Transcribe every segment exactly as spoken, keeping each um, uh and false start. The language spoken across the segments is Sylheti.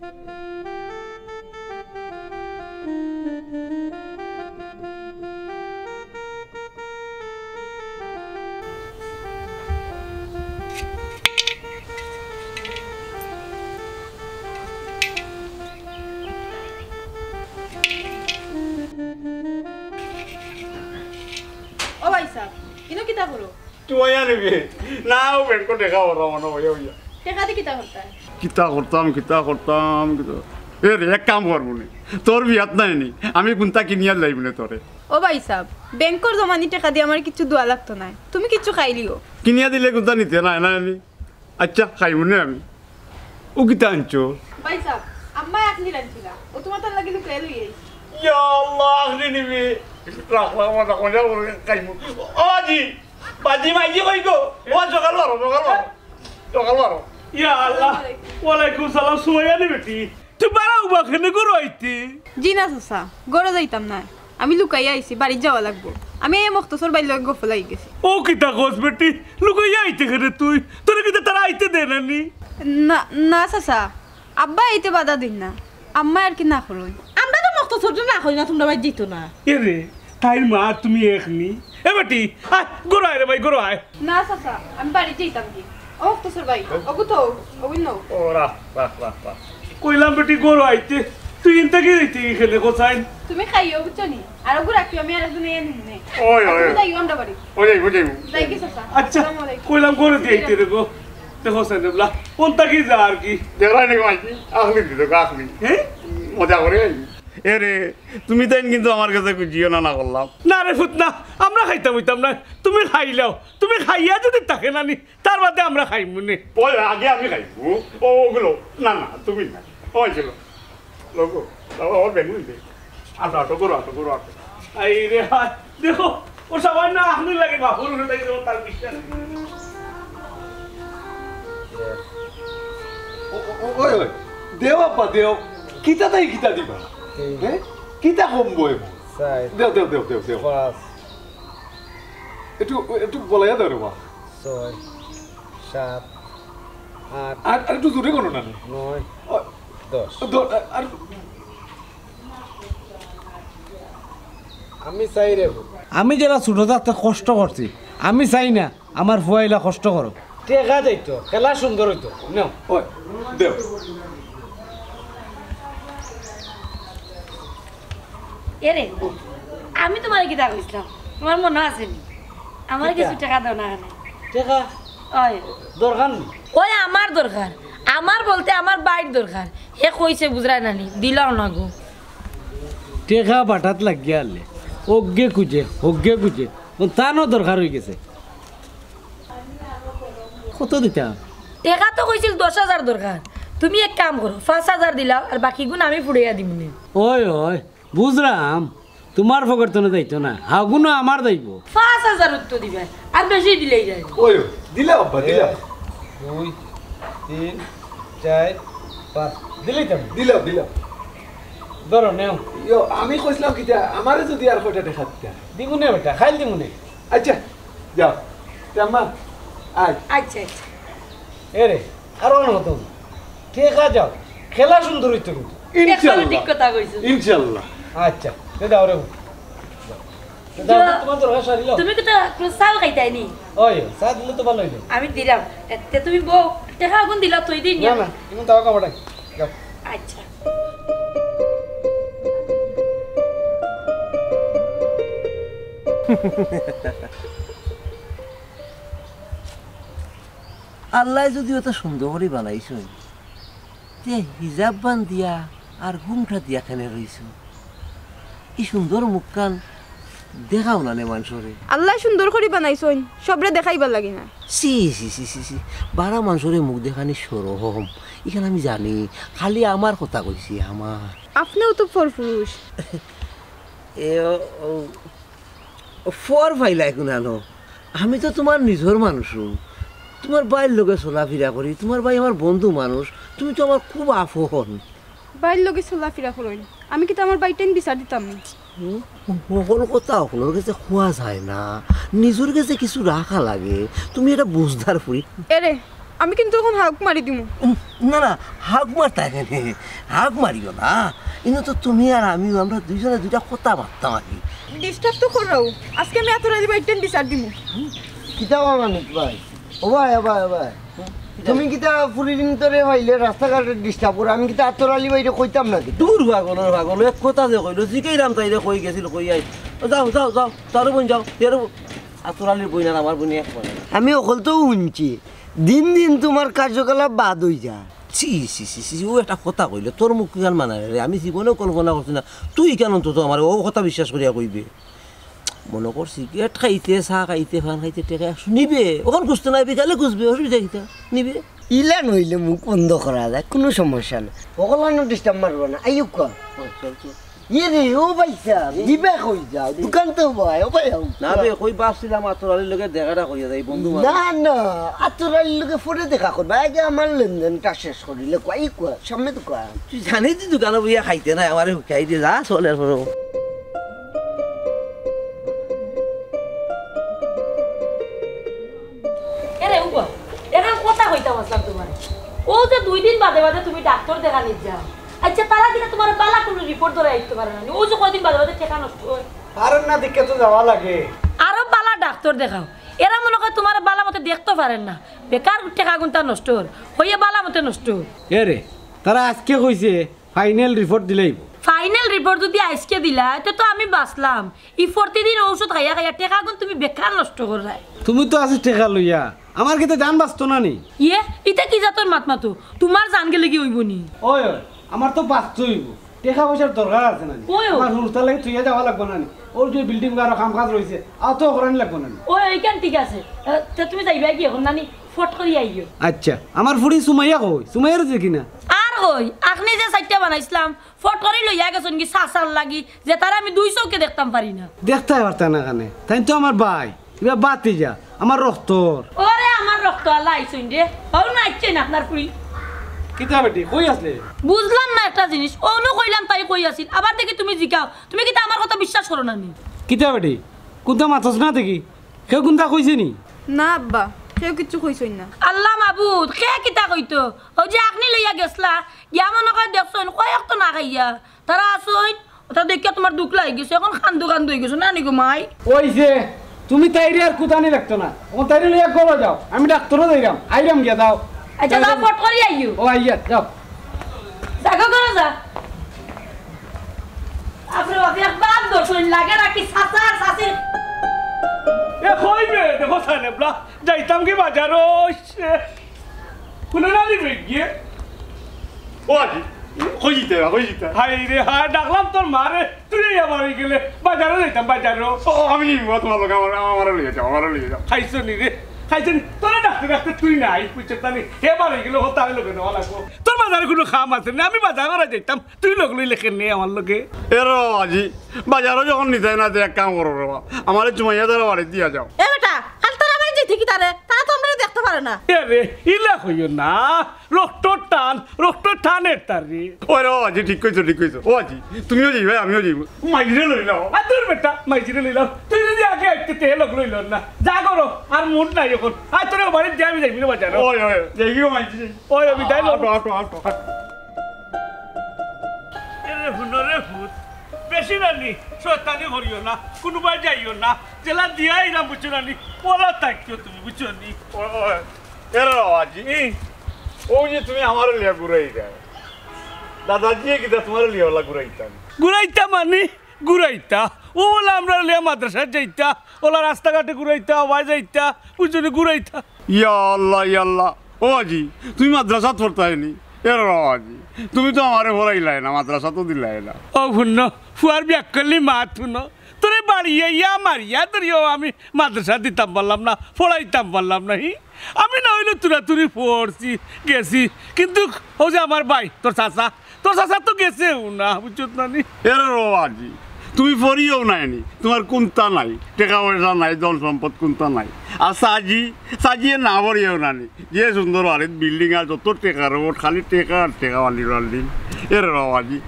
ও ভাইসাব, ইনো কিতা করো? তুই আনিবি? না, ও ব্যাংকো টেকা ভরা মনে হয়, ওই। টেকা দি কিতা করতায়? কিতা করতাম, কিতা করতাম, কিতা। এ রে, এক কাম করমু নে। তোর বিয়াত নাই নি, আমি কুন্তা কিনিয়া দিলাইমু নে তোরে। ও ভাইসাব, ব্যাংকর জমানি টেকা দি আমার কিচ্ছু দেওয়া লাগতো নায়, তুমি কিচ্ছু খাইলিও। কিনিয়া দিলে কুন্তা নিতে নায়, না নি? আচ্ছা, খাইমু নে আমি। ও কিতা আনছো? ভাইসাব, আম্মায় আখনি রানছিলা, ও তুমার তার লাগি লুকাইয়া লই আইছি। ইয়া আল্লাহ, আখনি নিবি? রাখ, রাখ, রাখ, রাখ, রাখ, খাইমু। ও জি, বাজি মাইজি কই গো? ও সকাল বারো, সকাল বারো, সকাল বারো। ইয়া আল্লাহ, ওয়ালাইকুম সালাম, সুমাইয়া নি বেটি? তুই বাড়াও বা কেনে ঘরো আইতে? জি না চাচা, ঘরো যাইতাম না, আমি লুকাইয়া আইছি, বাড়িত যাওয়া লাগবো। আমি এই মখতসর ভাইর লগে গফ লাগি গেছি। ও কিতা কস বেটি, লুকাইয়া আইতে কেনে তুই? তোরে কিতা তারা আইতে দেয় না নি? না, না চাচা, আব্বা আইতে বাধা দিন না, আম্মা আর কি না করইন। আমরা তো মখতসররে না কই না, তুমরা বাড়িত যাইতো না। এ রে, তাইর মা তুমি এক নি? এ বেটি, আয়, ঘরো আয় রে ভাই, ঘরো আয়। না চাচা, আমি বাড়িত যাইতাম কি? ও মখতসর ভাই, ওগু তো, ওগু নও। ও রাখ, রাখ, রাখ, রাখ। কইলাম বেটি ঘরো আইতে, তুই ইন থাকি যাইতে কি কেনে কছাইন? তুমি খাইও, বুঝছো নি? আর ওগু রাখিও, আমি আর একদিন এনে নিমু নে। ওই, আর ওই। তুমি যাইও আমরা বাড়ি। ওই যাইমু, ওই যাইমু। যাই কি চাচা? আচ্ছা, আসসালামু আলাইকুম। কইলাম ঘরো দি আইতে রে গো। দেখো সাইন এবলা, কোন থাকি যা আর কি? দেখলাই নাকি মাইকি? আখলি দিত, আখলি। হ্যাঁ? মজা করে। এ রে, তুমি তাইন কিন্তু আমার গেছে খুজিও না, না করলাম। না রে ফুত না, আমরা খাইতাম অইতাম না। তুমি খাইলাও, তুমি খাইয়া যদি থাকে না নি, তার বাদে আমরা খাইমু নে। ওই আগে আমি খাইমু, ও ওগুলো। না, না, তুমি না। ওই ছিল। লোকো, বাবা, আমার বেগুন দে। আটো, আটো করো, আটো করো, আটো। আই রে হায়, দেখো, ও সামান্য আখনি লাগে, বাপুর লাগে, ও তার বিশ্বাস। ও, ও, ও, ওই, ওই, দেও আব্বা, দেও। কিতা তাই কিতা দিবা? হ্যাঁ? কিতা কমবো এবার? দেও, দেও, দেও, দেও, দেও। একটু, একটু বলাইয়া দাও রে বা। ছয়, সাত, আট, আর, আর একটু জোরে করো না। নয়, ও, দশ। দ-, আর, আর আমি চাই রে। আমি যেরা ছোট থাকতে কষ্ট করছি, আমি চাই না আমার ফুয়া ইলা কষ্ট করো। টেকা দেই তো, খেলা সুন্দর হইতো। নেও। ওই, দেও। এরে, আমি তুমারে কিতা কইছিলাম? তুমার মনো আছে নি? আমার কিতা? কিছু টেকা দেও না কেনে? টেকা? ওই। দরকার নি? ওই আমার দরকার। আমার বলতে আমার ভাইর দরকার। হে কইছে বুঝরায় না নি? দিলাও না গো। টেকা বাটাত লাগিয়া আলে। অগ্গে খুঁজে, হগ্গে খুঁজে। ও তানও দরকার হই গেছে। কত দিতাম? টেকা তো কইছিল দশ হাজার দরকার। তুমি এক কাম করো, পাঁচ হাজার দিলাও, আর বাকিগুন আমি ফুড়াইয়া দিমু নে। ওই, ওই, বুঝরাম, তুমার পকেট তনে যাইতো না, হাগুনও আমার যাইবো। পাঁচ হাজার উত্তর দিবে, আর বেশি দিলেই যায়। ওই, দিলাও আব্বা, দিলাও। এক, দুই, তিন, চার, পাঁচ। দিলেই তো। দিলাও, দিলাও। ধরো, নেও। ইয়ো, আমি কইছিলাম কিতা, আমারে যদি আর কয়টা টেকা দিতা। দিমু নে বেটা, খাইল দিমু নে। আচ্ছা, যাও। তে আম্মা, আয়। আচ্ছা, আচ্ছা। এ রে, আর অন হতো না। টেকা যাও, খেলা সুন্দর হইতো কিন্তু। ইনশাল্লাহ। ঠিক কথা কইছো। ইনশাল্লাহ। আচ্ছা, তে যাও রে। তে যাও, যাও। তুমার দরকার সারিল। তুমি কিতা একটু চাও খাইতায় নি? ওই, চা দিলে তো ভালো হইলো। আমি দিলাম। এতে তুমি বউ, টেকা আগুন দিলা, তুই দিন না, না। না, তুমি দাও কাপড়টা। যাও। আচ্ছা। আল্লায় যদি অত সুন্দর করি বানাইছইন, তে হিজাব বান্ধিয়া আর ঘুমটা দিয়া কেনে রইছো? ই সুন্দর মুখখান দেখাও না নে মানষরে। আল্লায় সুন্দর করি বানাইছইন, সবরে দেখাইবার লাগি না। ছি, ছি, ছি, ছি, ছি। বারা মানষরে মুখ দেখানি শরম। ইখান আমি জানি, খালি আমার কথা কইছি, আমার। আপনেও তো পরপুরুষ। এ, ও, ও, ও, ফর ফাইলাই কুনানো। আমি তো তুমার নিজর মানুষ। তুমার ভাইর লগে চলাফিরা করি, তুমার ভাই আমার বন্ধু মানুষ, তুমি তো আমার খুব আপন। ভাইর লগে চলাফিরা করইন, আমি কিতা আমার ভাইটাইন বিচার দিতাম নি? হুম? হকল কথা হকলর গেছে কওয়া যায় না, নিজর গেছে কিছু রাখা লাগে। তুমি এটা বুঝদার ফুরি। এরে, আমি কিন্তু অখন হাগ মারি দিমু। উম, না, না, হাগ মারতায় কেনে? হাগ মারিও না। ইনো তো তুমি আর আমি, আমরা দুইজনে দুইটা কথা মাততাম আর কি। Disturb তো কররাউ। আজকে আমি আতর আলী ভাইরে বিচার দিমু। কিতা কও মানিক ভাই? ও ভাই, ও ভাই, ও ভাই। তুমি কিতা ফুরিদিন ধরে পাইলে রাস্তাঘাটে disturb করো? আমি কিতা আতর আলী ভাইরে কইতাম না কিতা? দূর পাগলর পাগল, এক কথা যে কইলো, জিকাইরাম তাইরে কই গেছিল, কই আই। যাও, যাও, যাও, তারও বইন যাও, এরও আতর আলীর বইন আর আমার বইন এক বইন। আমি অকল তো হুনছি, দিন দিন তুমার কার্যকলাপ বাদ অই যায়। ছি, ছি, ছি, ছি, ও একটা কথা কইলে, তোর মুখ কিখান মানায় রে? আমি জীবনেও কল্পনা করছি না, তুই কেন তো আমার ও কথা বিশ্বাস করিয়া কইবে? মনো কর সিগারেট খাইতে, চা খাইতে, পান খাইতে টেকা একশো নিবে, অখন খুজতো নায়, বিকালে খুজবে, অসুবিধা কিতা? নিবে। ইলা নইলে মুখ বন্ধ করা যায়, কুনু সমস্যা নাই। অকলানো disturb মারবো না, আইউক্কা। ও, চল, চল। ইয়ে রে, ও ভাই সাহেব, দিবা কই যাও? দোকান তো ভাই, ও ভাই, আও। না বে, কই ভাবছিলাম আতর আলীর লগে দেখাটা করিয়া যাই, বন্ধু মানুষ। না, না, আতর আলীর লগে পরে দেখা করবা, আগে আমার লেনদেনটা শেষ করিলে কই, কই, সামনে দোকান। তুই জানিস তুই দোকানো বইয়া খাইতে নায়, আমারে হুকাই দে, যা চল এরপরে। এরে উবা, এখান কথা কইতাম আসলাম তুমারে। ও যে দুই দিন বাদে বাদে তুমি ডাক্তার দেখানিত যাও। আচ্ছা, তারা কিনা তুমারে বালা কুনু report ধরাই আইতে পারে না নি? ও যে কয়দিন বাদে বাদে টেকা নষ্ট অয়। পারেন না দেখে তো যাওয়া লাগে। আরো বালা ডাক্তার দেখাও। এরা মনো কয় তুমারে বালা মতে দেখতো পারের না। বেকার টেকা গুনতা নষ্ট অর। অইয়া বালা মতে নষ্ট অর। এরে, তারা আজকে কইছে final report দিলাইবো। Final report যুদি আইজকে দিলায়, তে তো আমি বাঁচলাম। ই প্রতিদিন ঔষধ খাইয়া খাইয়া টেকাগুন তুমি বেকার নষ্ট কররায়। তুমি তো আছো টেকা লইয়া, আমার কিতা জান বাঁচতো না নি? ইয়ে, ইতা কি জাতর মাত মাতো? তুমার জান গেলেগি অইবো নি? ওই, ওই, আমার তো বাঁচতে অইবো, টেকা পয়সার দরকার আছে না নি? ওই, ওই। আমার হুরুতার লাগি থইয়া যাওয়া লাগবো না নি? ওর যে বিল্ডিং আরো কাম কাজ রইছে, অত করানি লাগবো না নি? ওই, ওইখান ঠিক আছে। এ, তে তুমি যাইবায়গি অখন না নি? ফট করি আইও। আচ্ছা, আমার ফুড়ি সুমাইয়া কই? সুমাইয়ারে দেখি না। আর কই, আখনি যে চাইট্টা বানাইছলাম, ফট করি লইয়া গেছইনগি চাচার লাগি, যেতারে আমি দুই চউখে দেখতাম পারি না। দেখতায় পারতায় না কেনে? তাইন তো আমার ভাই, ইবা ভাতিজা, আমার রক্তর। ওরে আমার রক্ত আলা আইছইন রে, অউ না আইছইন আপনার ফুড়ি। কিতা বেটি, কই আছলে? বুঝলাম না একটা জিনিস, অনো কইলাম তাই কই আছিল, আবার দেখি তুমি জিকাও, তুমি কিতা আমার কথা বিশ্বাস করো না নি? কিতা বেটি, কুন্তা মাতছ না দেখি? কেউ কুন্তা কইছে নি? না আব্বা, কেউ কিচ্ছু কইছইন না। আল্লা মাবুদ, কে কিতা কইতো? অউ যে আখনি লইয়া গেছলা, গিয়া মনো কয় দেখছইন, কয়েক তো না খাইয়া। তারা আছইন, ওটা দেখিয়া তুমার দুখ লাগি গেছে, অখন কান্দো কান্দো অই গেছো, না নি গো মাই? ওই যে, তুমি তাইরে আর কুদানি রাখতো না, অখন তাইরে লইয়া ঘরো যাও, আমি ডাক্তারো যাইরাম, আইরাম গিয়া যাও। আচ্ছা, যাও, যাও, যাও। ফট করি আইও। ও আইয়া, যাও। যা গো, ঘরো যা। বাপরে বাপ, এক বাপ দর্শন লাগে নাকি চাচা আর চাচির? এ কই বে, দেখো সাইন এবলা, যাইতাম কি বাজারো, ইস রে। কুনো না দিবে গিয়ে? ও আজি, কই যিতে, কই যিতে? হায় রে হায়, ডাকলাম তোর মারে, তুই এই আমার গেলে, বাজারো যাইতাম, বাজারো। ও, আমি নিমু, তুমার লগে আমার, আমারে লইয়া যাও, আমারে লইয়া যাও। খাইছো নি রে? খাইছো নি? তোরে ডাকতে ডাকতে তুই নাই, বুঝছো তা নি? হে বাড়ি গেলে, ও তারে লগে নেওয়া লাগবো। তোর বাজারে কুনো কাম আছে না, আমি বাজার করা যাইতাম। তুই লগ লইলে কেনে আমার লগে? এ রে বাবাজি, বাজারো যখন নিতায় না, তে এক কাম করো রে বাবা, আমারে জুমাইয়া ধরে বাড়ি দিয়া যাও। এ বেটা, খালি তারা বাড়ি যাইতে কিতা রে? তারা তো আমরারে দেখতো পারে না। এ রে, ইলা কইও না। রক্তর টান, রক্তর টান এর তার রে। ওই রে বাবাজি, ঠিক কইছো, ঠিক কইছো। ও বাবাজি, তুমিও যাইবায়, আমিও যাইমু। মাইজিরে লই লাও। আর তোর বেটা, মাইজিরে লই লাও। তুই যুদি আগে আইতে তে লগ লইল না। যা করো, আর মুড নাই অখন। আর তোরে বাড়িত দিয়া আমি যাইমু রে বাজারো। ওই, ওই, যাইগি গো মাইজিরে। ওই, আমি তাই লগ আটো, আটো, আটো, আটো। এরে হুনো রে ভূত, বেশি নানি শয়তানি করিও না, কুনুবায় যাইও না, যেলা দিয়া আইলাম বুঝছো নানি, ওলা থাকিও তুমি বুঝছো নি? ও, ও, এরে বাবাজি, ই। অউ যে তুমি আমারে লইয়া ঘুরাইরায়, দাদাজিয়ে কিতা তুমারে লইয়া ওলা ঘুরাইতা নি? ঘুরাইতা মানি? ঘুরাইতা। অউ বলে আমরারে লইয়া মাদ্রাসাত যাইতা, ওলা রাস্তাঘাটে ঘুরাইতা, অবায় যাইতা, বুঝছো নি, ঘুরাইতা। ইয়া আল্লাহ, ইয়া আল্লাহ। ও বাবাজি, তুমি মাদ্রাসাত পড়তায় নি? এরে বাবাজি, তুমি তো আমারে পড়াইলায় না, মাদ্রাসাতও দিলায় না। ও হুনো, ফুয়ার বিয়াক্কলি মাত হুনো। তোরে বাড়িয়া ইয়া মারিয়া ধরিও আমি মাদ্রাসাত দিতাম পারলাম না, পড়াইতাম পারলাম না, হি? আমি না অইলে তুরাতুরি পড়ছি, গেছি, কিন্তু অউ যে আমার ভাই, তোর চাচা, তোর চাচা তো গেছেউ না, বুঝছত না নি? এরে বাবাজি, তুমি পড়িও নাই নি, তুমার কুন্তা নাই, টেকা পয়সা নাই, ধন সম্পদ কুন্তা নাই। আর চাচি, চাচিয়ে না পড়িও না নি, যে সুন্দর বাড়িত বিল্ডিং আর যত টেকার ওপর, খালি টেকা আর টেকা, বাল্ডিং বাল্ডিং। এরে বাবাজি,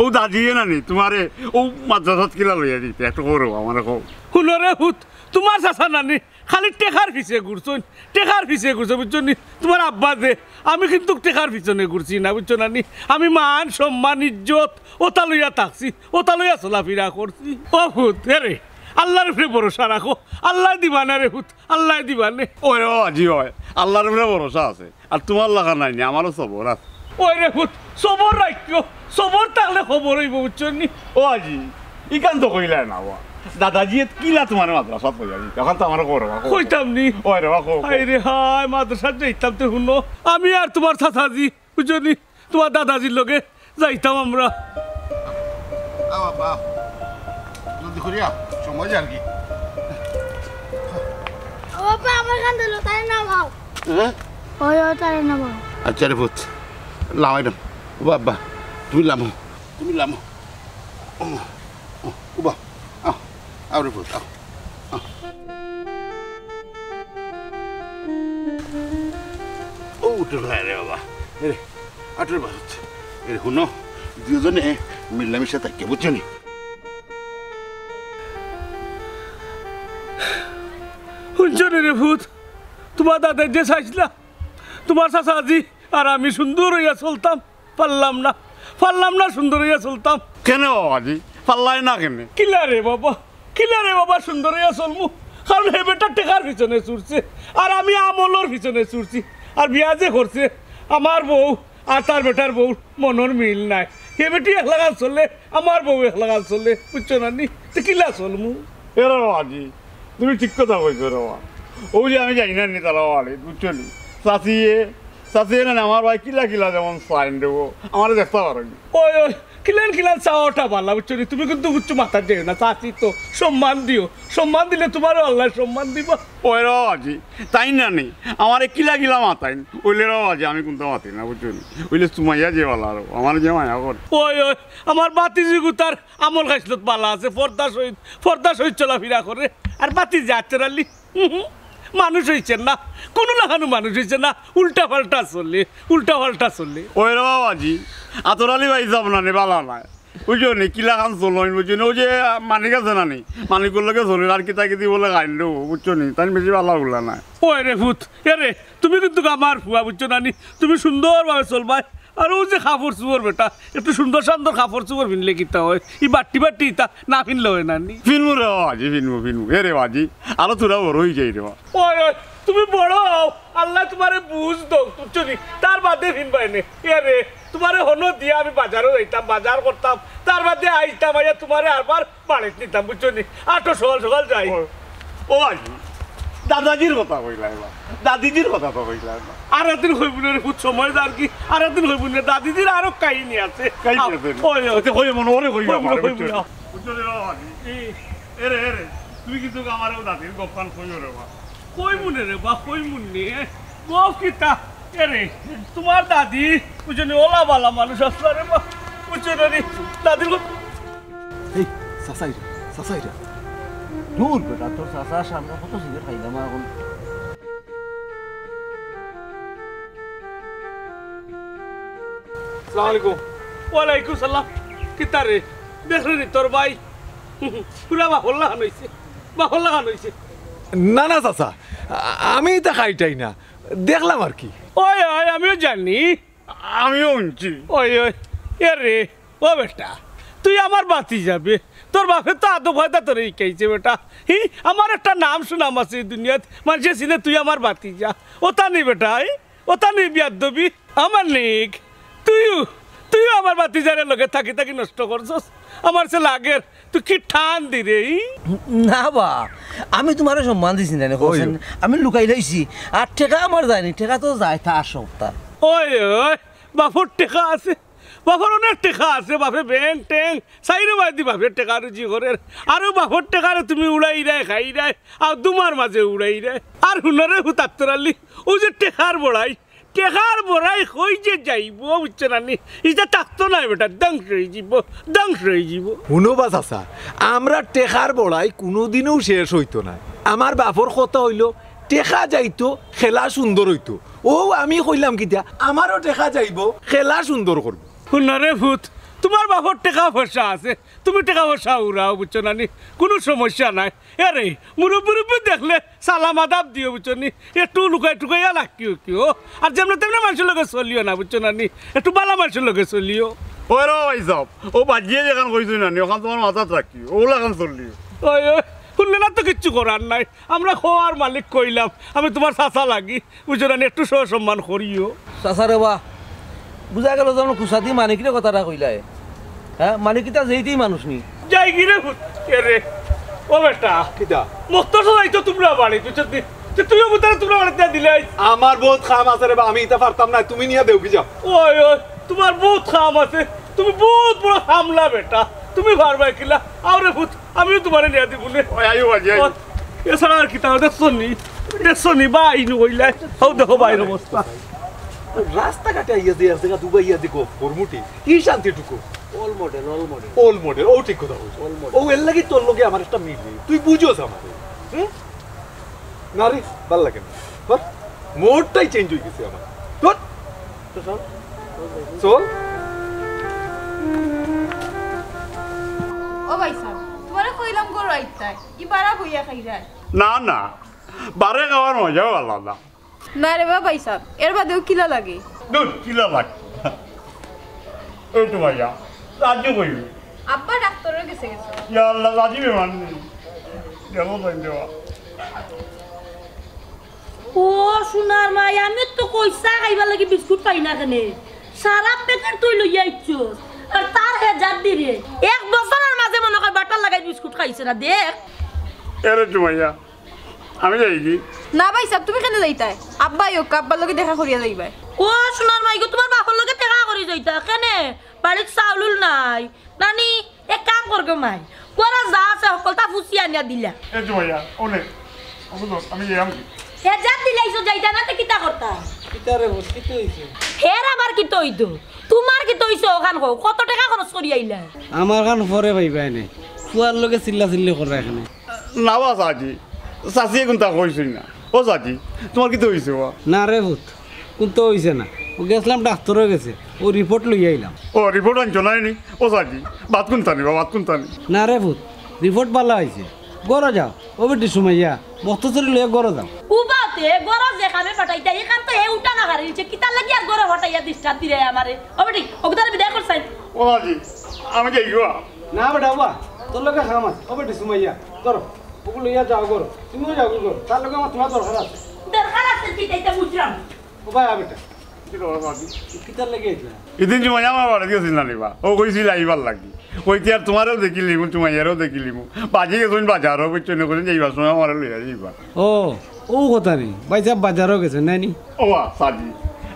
অউ দাদিয়ে না নি, তুমারে অউ মাদ্রাসাত কিলা লইয়া দিতা, একটু কও রে বা, আমারে কও। হুনো রে ভূত, তুমার চাচা না নি, খালি টেকার পিছে ঘুরছইন, টেকার পিছে ঘুরছইন, বুঝছো নি? তুমার আব্বা যে, আমি কিন্তু টেকার পিছনে ঘুরছি না, বুঝছো না নি? আমি মান, সম্মান, ইজ্জত, ওটা লইয়া থাকছি, ওটা লইয়া চলাফিরা করছি। ও পুত, এরে, আল্লার উপরে ভরসা রাখো, আল্লায় দিবা না রে পুত, আল্লায় দিবা নে। ওই রে বাবাজি, ওই, আল্লার উপরে ভরসা আছে। আর তুমার লাখান নায়নি, আমারও সবর আছে। ওই রে পুত, সবর রাখিও, সবর থাকলে খবর অইবো, বুঝছো নি? ও বাবাজি, ইখান তো কইলায় না বা। দাদাজিয়ে কিলা তুমারে মাদ্রাসাত পড়াইবা, অখন তো আমারে কও রে বা, কও। কইতাম নি। ওই রে বা, কও, কও। হায় রে হায়, মাদ্রাসাত যাইতাম তে হুনো। আমি আর তুমার চাচাজি, বুঝছো নি? তুমার দাদাজির লগে যাইতাম আমরা। আও আব্বা, আও। জলদি করিয়া, সময় যার কি। ও বাবা, আমার কান্দে লো, তারে নামাও। হ্যাঁ? ওই, ওই, তারে নামাও। আচ্ছা রে পুত, লামাই না। ও বাবা, তুমি লামো, তুমি লামো। ও মা, ও, উবা, আও, আও রে পুত, আও, আও। ও উঠো না রে বাবা, এরে, আটরে বাবা, এরে হুনো, দুইজনে মিলামিশা থাকিও, বুঝছো নি? হুনছো নি রে পুত, তুমার দাদায় যে চাইছলা, তুমার চাচাজি আর আমি সুন্দর অইয়া চলতাম, পারলাম না, পারলাম না সুন্দর অইয়া চলতাম। কেনে বাবাজি? পারলায় না কেনে? কিলা রে বাবা, কিলা রে বাবা সুন্দর অইয়া চলমু? কারণ হে বেটা টেকার পিছনে ছুটছে, আর আমি আমলর পিছনে ছুটছি। আর বিয়া যে করছে, আমার বউ আর তার বেটার বউর মনর মিল নাই। হে বেটি এক লাখান চলে, আমার বউ এক লাখান চলে, বুঝছো না নি? তে কিলা চলমু? এরে বাবাজি, তুমি ঠিক কথা কইছো রে বাবা। অউ যে আমি যাই না নি তালা বাড়ি, বুঝছো নি? চাচিয়ে, চাচিয়ে না, আমার ভাই কিলা কিলা যেমন চাইন দেবো, আমারে দেখতা পারো নি। ওই, ওই, কিলান কিলান চাওয়াটা বালা, বুঝছো নি? তুমি কিন্তু উচ্চ মাথাত যাইও না, চাচি তো সম্মান দিও, সম্মান দিলে তুমারও আল্লায় সম্মান দিবা। ওই রে বাবাজি, তাইন না নি, আমারে কিলা কিলা মাতাইন, অইলে রে বাবাজি আমি কুন্তা মাতি না, বুঝছো নি? অইলে তুমাইয়া যে বালা আরো, আমারে যে মায়া করে। ওই, ওই, আমার বাতিজি গুতার আমল খাইছলত বালা আছে, পর্দা সহিত, পর্দা সহিত চলাফিরা করে। আর বাতিজা আতর আলী, হুম, হুম, মানুষ অইছে না, কুনু লাখানউ মানুষ অইছে না, উল্টা পাল্টা চলে, উল্টা পাল্টা চলে। ওই রে বাবাজি, আতর আলী ভাই যাব না নি, বালা নায়। বুঝছো নি, কিলাখান চলইন, বুঝছো নি? অউ যে, আহ, মানিক আছে না নি, মানিকর লগে চলইন, আর কিতা কিতি বলে খাইন দেবো, বুঝছো নি? তাইন বেশি বালা উলা নায়। ওই রে পুত, এরে, তুমি কিন্তু আমার ফুয়া, বুঝছো না নি? তুমি সুন্দরভাবে চলবায়। আর অউ যে কাপড় চুপড় বেটা, একটু সুন্দর সান্দর কাপড় চুপড় ফিনলে কিতা অয়? ই বাট্টি বাট্টি ইতা না ফিনলে অয় না নি? ফিনমু রে বাবাজি, ফিনমু, ফিনমু। এরে বাবাজি, আরো থুড়া বড় অই যাই রে বা। ওই, ওই, তুমি বড় অও, আল্লায় তুমারে বুঝ দেউক, বুঝছো নি? তার বাদে ফিনবায় নে। এরে, তুমারে হনো দিয়া আমি বাজারো যাইতাম, বাজার করতাম, তার বাদে আইতাম, আইয়া তুমারে আরবার বাড়িত নিতাম, বুঝছো নি? আটো, সকাল সকাল যাই। ও, ও বাবাজি, দাদাজির কথা কইলায় না, দাদিজির কথা তো কইলায় না। আর একদিন কইবো নে রে পুত, সময় যার কি, আর একদিন কইবো নে, দাদিজির আরো কাহিনী আছে। কাহিনী আছে নি? ওই, ওই, ওই, কই মনে, ওরে কই কইবো আমার, নে, কইবো বুঝছো নি? নে। বুঝছো নি বাবাজি? এরে, এরে, তুমি কিন্তু আমারে অউ দাদির গপ্পান কইও রে বা। কইমু নে রে বা, কইমু নে। গপ কিতা? এরে, তুমার দাদি, বুঝছো নি, অলা বালা মানুষ আছলা রে বা, বুঝছো না নি? দাদির গপ-, এই, চাচাইরা, চাচাইরা। দূর বেটা, তোর চাচার সামনে কত সিগারেট খাইলাম অখন। আসসালামু আলাইকুম। ওয়ালাইকুম সালাম। কিতা রে? দেখরে নি তোর ভাই? পুরা বাফর লাখান অইছে। বাফর লাখান অইছে। না, না, চাচা, আ-, আমি ইতা খাইটাই না। দেখলাম আর কি। ওই, ওই, আমিও জানি। আমিও হুনছি। ওই, ওই, এরে, ও বেটা, তুই আমার বাতিজা বে। তোর বাফে তো আদব কায়দা তোরে শিখাইছে বেটা। হি, আমার একটা নাম সুনাম আছে ই দুনিয়াত, মানষে চিনে তুই আমার বাতিজা। ওতা নি বেটা, হি? ওতা নি বিয়াদ্দবি? আমার নিক, তুইও, তুইও আমার বাতিজারে লগে থাকি থাকি নষ্ট করছস। আমার সে লাগের, তুই কি টান দি রে, হি? না বা, আমি তুমারে সম্মান দিছি না নি, কইছেন? আমি লুকাই লইছি। আর টেকা আমার যায়নি, টেকা তো যায়, তা আসো তা। ওই, ওই, বাফর টেকা আছে, বাফর অনেক টেকা আছে, বাফে ব্যাংক ট্যাঙ্ক, চাইরো বায়দি বাফর টেকা রুজি করের। আরো বাফর টেকারে তুমি উড়াইরায়, খাইরায়, আর দুমার মাঝে উড়াইরায়। আর হুনো রে হুতাত্তর আলী, অউ যে টেকার বড়াই, টেকার বড়াই কই যে যাইবো, বুঝছো না নি? ইটা থাকতো নায় বেটা, ধ্বংস অইযিবো, ধ্বংস অইযিবো। হুনো বা চাচা, আমরার টেকার বড়াই কুনুদিনও শেষ অইতো নায়। আমার বাফর কথা অইলো, টেকা যাইতো, খেলা সুন্দর অইতো। অউ আমি কইলাম কিতা, আমারও টেকা যাইবো, খেলা সুন্দর করবো। হুনো রে পুত, তুমার বাপর টেকা পয়সা আছে, তুমি টেকা পয়সা উড়াও, বুঝছো না নি? কুনু সমস্যা নাই। এরে, মুরব্বি রুব্বি দেখলে সালাম আদাব দিও, বুঝছো নি? একটু লুকাই টুকাইয়া রাখিও কিও। আর যেমনে তেমনে মানষর লগে চলিও না, বুঝছো না নি? একটু বালা মানষর লগে চলিও। ওই রে ভাইসাব, অউ বাজিয়ে যেখান কইছইন না নি, অখান তুমার মাথাত রাখিও, অউ লাখান চলিও। ওই, ওই, হুনলে না তো কিচ্ছু করার নাই। আমরা কওয়ার মালিক কইলাম, আমি তুমার চাচা লাগি, বুঝছো না নি? একটু সহ সম্মান করিও। চাচা রে বা, বুঝা গেল যেন কুসাদি মানিকরে কথাটা কইলায়। হ্যাঁ, মানিক ইতা যেইতেই মানুষ নি। যাইগি রে পুত, এরে, ও বেটা। কিতা? মক্তর সবাই তো তুমরা বাড়ি, বুঝছো নি? তে তুইও পুতারে তুমরা বাড়িত দিলাইছ। আমার বউত কাম আছে রে বা, আমি ইতা পারতাম না, তুমি নিয়া দেও কি যাও। ওই, ওই, তুমার বউত কাম আছে, তুমি বউত বড় কামলা বেটা, তুমি পারবায় কিলা? আও রে পুত, আমিও তুমারে নিয়া দিমু নে। ওই, আইও, বাজি, আইও। এছাড়া আর কিতা, দেখছো নি? দেখছো নি, ভাই, নু কইলাই। হউ দেখো ভাইর অবস্থা। রাস্তাঘাটে আইয়া যে এক জাগা দুবাই আইয়া যে গপ করমুটি, কি শান্তিটুকু। Old model, old model। Old model, অউ ঠিক কথা কইছো। Old model। অউ এর লাগি তোর লগে আমার একটা মিল নেই, তুই বুঝোস আমারে। হুম? না রে, ভালা লাগে না। হ্যাঁ? মোটটাই change অই গেছে আমার। ধুর। তো চল। চল। ও ভাইসাব, তুমারে কইলাম গরু আইতায়, ই বারা বইয়া খাইরায়। না, না, বারে খাওয়ার মজাও আলাদা। না রে বা ভাইসাব, এর বাদেও কিলা লাগে? ধুর, কিলা লাগে? এই তো ভাইয়া, রাজু কই? আব্বা ডাক্তারর গেছে গেছে। ইয়া আল্লাহ, রাজু বেমার নি। দেখো তো দেওয়া। ও সোনার মাই, আমি তো কইছি চা খাইবার লাগি বিস্কুট পাই না কেনে। সারা প্যাকেট তুই লইয়া আইছস। আর তার হেজাত দি রে। এক বছরর মাঝে মনে কয় বাটার লাগাই বিস্কুট খাইছে না, দেখ। এরে জুমাইয়া, আমি যাইগি। না ভাইসাব, তুমি কেনে যাইতায়? আব্বা আইউক, আব্বার লগে দেখা করিয়া যাইবায়। ও সোনার মাই গো, তুমার বাপর লগে দেখা করি যাইতা। কেনে? বাড়িত চাউল নাই। নানি, এক কাম কর গো মাই, ঘরো যা আছে হকলতা ফুছি আনিয়া দিলা। এ জুমাইয়া, অনে, অনে ধর, আমি গেলাম কি? হেজাত দিলাইছো, যাইতা না তে কিতা করতা? কিতা রে বস, কিতা অইছে? হের আবার কিতা অইতো? তুমার কিতা অইছে অখান কও? কত টেকা খরচ করি আইলা? আমার খান পরে পাইবায় নে, ফুয়ার লগে চিল্লা চিল্লি কররা এখানে। না বা চাচি, চাচিয়ে কুন্তা কইছইন না। ও চাচি, তুমার কিতা অইছে বা? না রে পুত, কুন্তা অইছে না। অউ গেছলাম ডাক্তারর গেছে, অউ রিপোর্ট লইয়া আইলাম। ও, রিপোর্ট আনছো নায় নি? ও চাচি, ভাত কুন্তা নি বা, ভাত কুন্তা নি? না রে পুত, রিপোর্ট ভালা আইছে। ঘরো যাও, ও বেটি সুমাইয়া, মক্তছুরি লইয়া ঘরো যাও। উবাতে, ঘরো যে কামে পাঠাইতা, ই কাম তো হে উঠা না হারিলছে, কিতার লাগি আর ঘরো পাঠাইয়া disturb দিরায় আমারে? ও বেটি, অগুরে বিদায় কর চাই। ও চাচি, আমি যাইগি বা। না বেটা, উবা, তোর লগে কাম আছে। ও বেটি সুমাইয়া, ধরো। অগু লইয়া যাও ঘরো, তুমিও যাও ঘরো। তার লগে আমার তুমার দরকার আছে। দরকার আছে, কিতা ইতা বুঝরাম। ও ভাই, আ বেটা। কিতা বা বাবা? কিতার লাগি আইছলা? ইদিন জুমাইয়া আমার বাড়িত গেছিল না নি বা? অউ কইছিল আইবার লাগি। কইতে আর তুমারেও দেখিলিমু, জুমাইয়ারেও দেখিলিমু। বাজি গেছইন বাজারো, বুঝছো নি? কইছইন যাইবার সময় আমারে লইয়া যাইবা। ও, অউ কথা নি। ভাইসাব বাজারো গেছইন, নায় নি? ও বা, চাচি।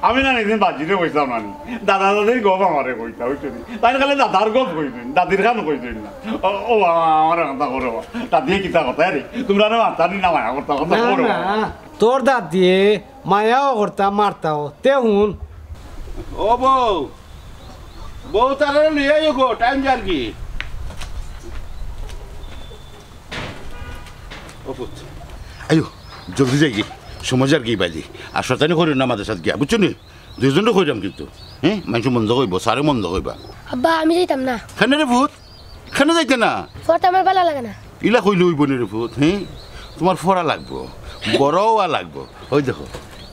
আমি না ইদিন বাজিরে কইছলাম না নি। দাদা দাদির গপ আমারে কইতা, বুঝছো নি? তাইন খালি দাদার গপ কইছইন, দাদির খান কইছইন না। ও, ও বা, আমার কথা করো বা। দাদিয়ে কিতা কথা রে? তুমরারে মারতা নি না মায়া করতা, কথা না, করো। না। তোর দাদিয়ে মায়াও করতা, মারতাও। তে হুন। ও বউ, বউ তারারে লইয়া আইও গো, টাইম যার কি। ও পুত, আইও, জলদি যাইগি, সময় যার কি বাজি। আর শয়তানি করিও না মাদ্রাসাত গিয়া, বুঝছো নি? দুইজনরে কইরাম কিন্তু, হ্যাঁ? মানষে মন্দ কইবো, স্যারে মন্দ কইবা। আব্বা, আমি যাইতাম না। কেনে রে পুত? কেনে যাইতে না? পড়তে আমার ভালা লাগে না। ইলা কইলে অইবো নি রে পুত, হ্যাঁ? তুমার পড়া লাগবো, বড় অওয়া লাগবো। অউ দেখো,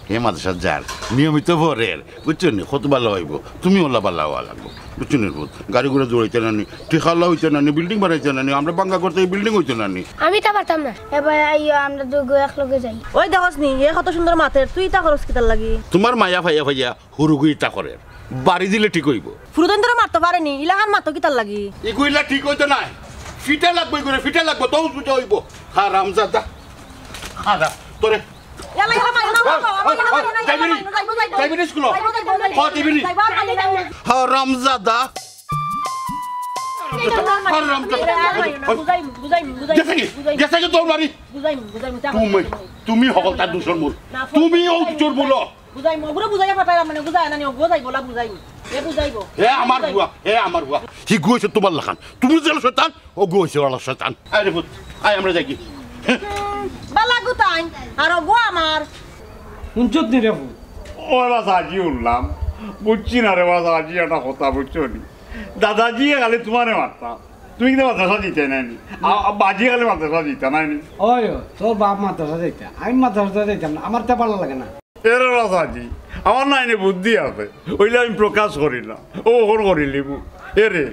হে মাদ্রাসাত যার, নিয়মিত পড়ের, বুঝছো নি? কত ভালা অইবো, তুমিও অলা ভালা অওয়া লাগবো, বুঝছো নি রে পুত? গাড়ি ঘোড়া দৌড়াইতে না নি, টেকাআলা অইতে না নি, বিল্ডিং বানাইতে না নি, আমরা ভাঙ্গা করতে এই বিল্ডিং অইতে না নি। আমি ইতা পারতাম না। এ ভাই, আইও, আমরা দুগু একলগে যাই। ওই দেখোস নি, এ কত সুন্দর মাতের, তুই ইতা করস কিতার লাগি? তুমার মায়া পাইয়া পাইয়া হুরুগু ইতা করের। বাড়ি দিলে ঠিক অইবো। ফুরুতাইন্তরে মারতো পারে নি, ইলাখান মাতো কিতার লাগি? ইগু ইলা ঠিক অইতো নায়। ফিটা লাগবো, ইগুরে ফিটা লাগবো, তউ বুঝা অইবো। হারামজাদা। হারাম, তোরে। ইয়ালা, ইয়ালা, মাইরো না, মাইরো না, মাইরো না, মাইরো না, যাইবি নি? মাইরো না, যাইবো, যাইবো, যাইবি নি স্কুলো? যাইবো, যাইবো, যাইবো। ক, দিবি নি? যাইবো, আমি যাইবো। হারামজাদা। হারামজাদা। বুঝাইমু, বুঝাইমু, বুঝাইমু, গেছে কি? বুঝাইমু। গেছে কি তোর বাড়ি? বুঝাইমু, বুঝাইমু, তুমি, তুমি হকলতার দুষর মূল। না, তুমি অউ দুষর মূল। বুঝাইমু, অগুরে বুঝাইয়া পাঠাইলাম মানে, বুঝায় না নি, অগু যাইবো, লা বুঝাইমু। এ বুঝাইবো। হে আমার বুয়া, হে আমার বুয়া। হিগু অইছে তুমার লাখান। তুমি যে শয়তান, অগু অইছে অলা শয়তান। আরে পুত, আয় আমরা যাইগি। বালা গুতাইন, আর অগু আমার। হুনছত নি রে পুত? ও বা চাচি হুনলাম। বুঝছি না রে বা চাচি, একটা কথা বুঝছো নি? দাদাজি খালি তুমারে মারতা, তুমি কিন্তু মাদ্রাসা দিতে নাইনি। আ-, আ-, বাজি খালি মাদ্রাসা দিতা নাইনি। ওই, ও, তোর বাপ মাদ্রাসা যাইতা, আমি মাদ্রাসা যাইতাম না, আমার তো ভালা লাগে না। এরে বাসাজি, আমার নাইনে বুদ্ধি আছে, অইলে আমি প্রকাশ করি না, ও অখন করিলিমু। এরে,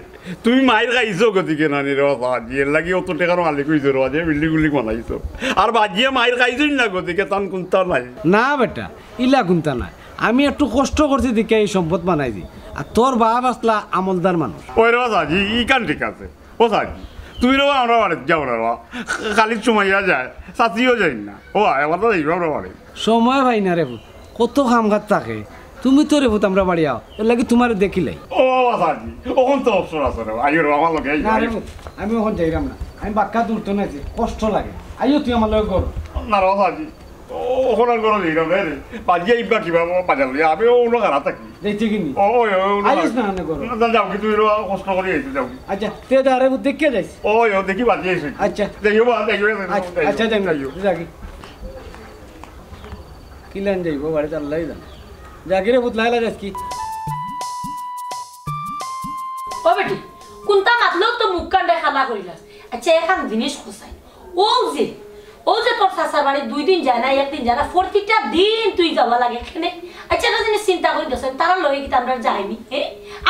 তুমি মাইর খাইছো গতিকে নানি রে বাসাজি, এর লাগি অত টেকার মালিক অইছো রে বাজি, বিল্ডিং উল্ডিং বানাইছো। আর বাজিয়ে মাইর খাইছইন না গতিকে তান কুন্তা নাই। না বেটা, ইলা কুন্তা নাই। আমি একটু কষ্ট করছি দেখিয়া এই সম্পদ বানাইছি। আর তোর বাপ আছলা আমলদার মানুষ। ওই রে বাসাজি, ইখান ঠিক আছে। ও সাজি, তুমি রে বা আমরার বাড়িত যাও না রে বা। খালি সুমাইয়া যায়, চাচিও যাইন না। ও আয়, আমরা তো যাইবা আমরার বাড়িত। সময় পাই না রে পুত, কত কাম কাজ থাকে। তুমি তো রে পুত আমরার বাড়ি আও, এর লাগি তুমারে দেখিলাই। ও বাবা সাজি, অখন তো অবসর আছে রে বা। আইও রে বা, আমার লগে আইও, না রে আইও। পুত, আমি অখন যাইরাম না। আমি বাক্কা দূর তো নাইছি, কষ্ট লাগে। আইও তুই আমার লগে ঘর। না রে বা সাজি, ও, অখন আর ঘরো যাইরাম না রে। বাজিয়ে ইবা কিবা বাজার লইয়া, আমি অউ অনো খাড়া থাকি। দেখতে কিনি? ও, ওই, ওই, ওই, আইস না, না করো। না, যাও, কিন্তু এরা কষ্ট করি আইছে, যাও। আচ্ছা, তে তো আরে দেখে যাইস। ওই, ও দেখি বাজি আইছে। আচ্ছা। যাইও বা, যাইও, যাইও, আচ্ছা, যাইও, আচ্ছা, যাইও। যাইও। যাগি। কিলান যাইবো, বাড়িত আল্লাহ জানে। যাগি রে, পুত, লাইলা যাস কি? ও বেটি, কুন্তা মাতলেও তো মুখ কান্ডে খালা করিলাস। আচ্ছা, এখান জিনিস কোথায়? ও যে, ও যে তোর চাচার বাড়ি দুই দিন যায় না, একদিন যায় না, প্রতিটা দিন তুই যাওয়া লাগে এখানে। আচ্ছা, একটা জিনিস চিন্তা করি দেখছস, তারার লগে কিতা আমরার যায়নি, হে?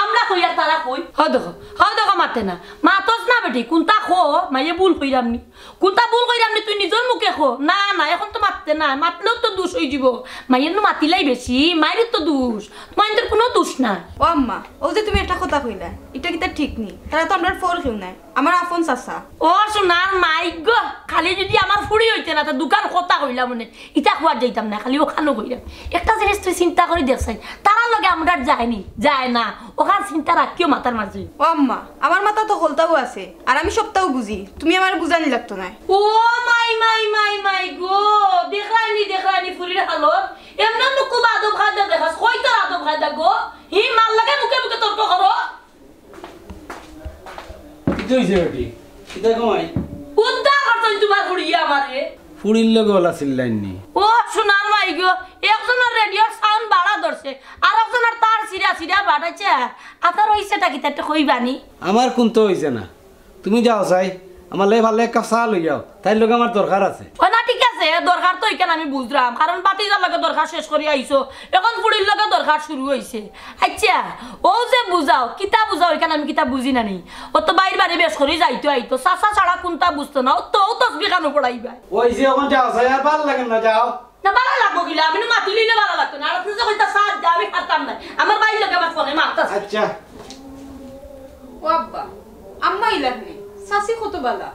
আমরা কই আর তারা কই? হও দেখো, হও দেখো, মাতে না। মাতস না বেটি, কুন্তা ক, মাইয়ে ভুল কইরাম নি? কুন্তা ভুল কইরাম নি, তুই নিজর মুখে ক। না, না, এখন তো মাততে না, মাতলেও তো দুষ অইযিবো। মাইয়ে নু মাতিলাই বেশি, মাইরও তো দুষ, মাইনতর কুনু দুষ নাই। ও আম্মা, ও যে তুমি একটা কথা কইলা, ইটা কিতা ঠিক নি? তারা তো আমরার পর কেউ নায়। আমার আপন চাচা। ও সোনার মাই গো, খালি যদি আমার ফুড়ি অইতে না, তে দুখান কথা কইলাম অনে, ইতা কওয়ার যাইতাম না, খালি অখানও কইলাম। একটা জিনিস তুই চিন্তা করি দেখছস, তারার লগে আমরার যায়নি, যায় না, অখান চিন্তা রাখিও মাথার মাঝে। ও আম্মা, আমার মাথাত তো হকলতাউ আছে, আর আমি সবতাউ বুঝি, তুমি আমারে বুঝানি লাগতো নায়। ও মাই, মাই, মাই, মাই গো, দেখরায়নি, দেখরায়নি ফুড়ির হালত, এমনে নু খুব আদব কায়দা দেখাস, কই তোর আদব কায়দা গো? হি, মার লগে মুখে মুখে তর্ক করো। কিতা অইছে বেটি? কিতা কমাই? উদ্ধার করছইন তুমার ফুড়িয়ে আমারে। ফুড়ির লগে অলা চিল্লাইন নি? ও সোনার মাই গো, একজনর রেডিওর সাউন্ড বাড়া ধরছে, আর একজনর তার ছিড়া ছিড়া বাড়াইছে। আতার অইছেটা কিতা একটু কইবানি? আমার কুন্তা অইছে না। তুমি যাও চাই, আমার লাগি পারলে এক কাপ চা লই যাও, তাইর লগে আমার দরকার আছে। ও না, ঠিক আছে, দরকার তো ইখান আমি বুঝরাম, কারণ ভাতিজার লগে দরকার শেষ করি আইছো, এখন ফুড়ির লগে দরকার শুরু অইছে। আচ্ছা, ও যে বুঝাও, কিতা বুঝাও, ইখান আমি কিতা বুঝি না নি? ও তো বাইর বাড়ি বেশ করি যাইতো আইতো, চাচা ছাড়া কুন্তা বুঝতো না, ও তো, ও তসবি খানো পড়াইবা। ওই যে এখন যাও চাই, আর ভালা লাগে না, যাও। না, ভালা লাগবো কিলা? আমি নু মাতিলিলে ভালা লাগতো না। আর আপনে যে কইতা চা দিতা, আমি পারতাম না। আমার ভাইর লগে আমার ফোনে মাততাছে। আচ্ছা। ও আব্বা, আম্মা ইলাখানে, চাচি কত ভালা।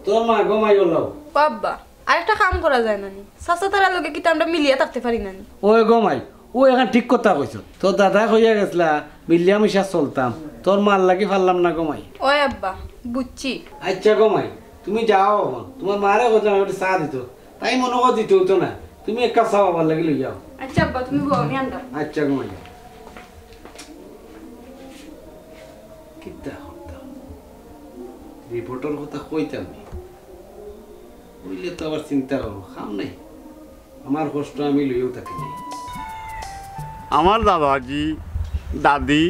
তোর মা গো মাই অলাউ। ও আব্বা, আরেকটা কাম করা যায় না নি? চাচা তারার লগে কিতা আমরা মিলিয়া থাকতে পারি না নি? ওই গো মাই, ও অখান ঠিক কথা কইছো। তোর দাদায় কইয়া গেছলা, মিলিয়া মিশা চলতাম। তোর মার লাগি পারলাম না গো মাই। ওই আব্বা, বুঝছি। আচ্ছা গো মাই, তুমি যাও অখন। তুমার মারে কইলাম একটু চা দিতো। তাই মনো কর দিতে অইতো না। তুমি এক কাপ চা বাবার লাগি লই যাও। আচ্ছা আব্বা, তুমি বও, আমি আনতাম। আচ্ছা, ঘুমাই যাও। কিতা করতাম? রিপোর্টর কথা কইতাম নি। কইলে তো আবার চিন্তা করবো। কাম নাই। আমার কষ্ট আমি লইয়াউ থাকি নি। আমার দাদাজি, দাদি,